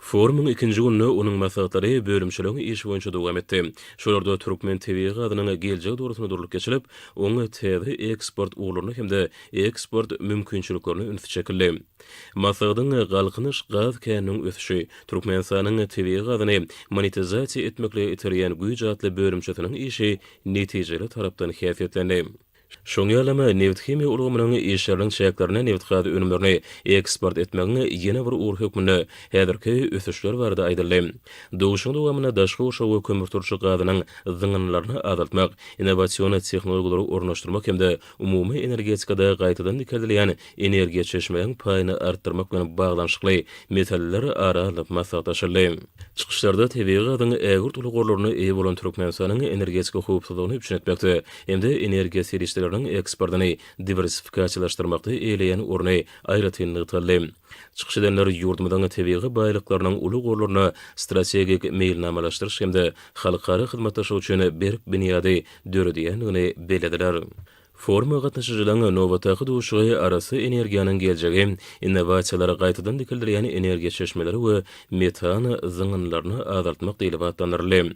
Forumyň ikinji gününde onuň maslahatlary bölümçeleriň işi boýunça dowam etdi. Şolarda türkmen tebigy gazynyň geljegi dogrusynda durlup geçilip, oň täze eksport ugurlaryna hem-de eksport mümkinçiliklerine üns çekildi. Maslahatyň Galkynyş gaz käniniň ösüşi, Türkmenistanyň tebigy gazyny monetizasiýa etmeklige iterýän güýç atly bölümçesiniň işi netijeli tarapdan häsiýetlendi. Şoň ýalam, nebithimiýa ulgamynyň işleriniň çäklerinde nebitgaz önümlerini eksport etmegiň ýene bir ugry hökmünde häzirki ösüşler barada aýdyldy. Duşuşygyň dowamynda daşky gurşaw we kömürturşy gazynyň zyňyndylaryny azaltmak, innowasion tehnologiýalary ornaşdyrmak hem-de umumy energetikada gaýtadan dikeldilýän energiýa çeşmeleriň paýyny artdyrmak bilen baglanyşykly meseleler ara alnyp maslahatlaşyldy. Çykyşlarda tebigy gazyň ägirt uly gorlaryna eýe bolan Türkmenistanyň energetika howpsuzlygyny üpjün etmekde hem-de energiýa serişdeleriniň eksportyny diwersifikasiýalaşdyrmakda eýeleýän orny aýratyn nygtaldy. Çykyş edenler ýurdumyzyň tebigy baýlyklarynyň uly gorlaryna strategik meýilnamalaşdyryş hem-de halkara hyzmatdaşlyk üçin berk binýady döredýändigini bellediler. Foruma gatnaşyjylaryň nobatdaky duşuşygy arassa energiýanyň geljegi, innowasiýalar, gaýtadan dikeldilýän energiýa çeşmeleri we metan zyňyndylaryny azaltmak diýlip atlandyryldy.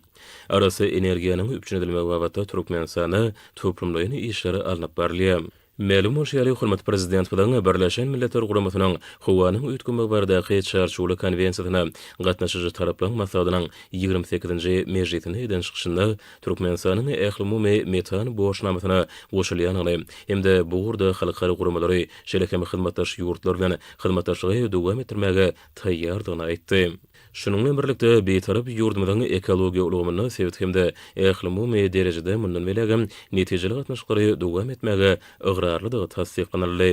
Arassa energiýanyň üpjün edilmegi babatda Türkmenistanda toplumlaýyn işler alnyp barylýar. Mälim bolşy ýaly, hormatly Prezidentimiziň Birleşen Milletler Guramasynyň Howanyň üýtgemegi baradaky Çarçuwaly konwensiýasyna gatnaşyjy taraplaryň maslahatynyň 28-nji mejlisinde eden çykyşynda Türkmenistanyň ählumumy metan borçnamasyna goşulýandygyny hem-de bu ugurda halkara guramalary, şeýle hem hyzmatdaş ýurtlar bilen hyzmatdaşlygy dowam etdirmäge taýýardygyny aýtdy. Şunuň bilen birlikde, Bitarap ýurdumyzyň ekologiýa ulgamynda sebit hem-de ählumumy derejede mundan beýlägem netijeli gatnaşyklary dowam etmäge ygrarlydygy tassyklanyldy.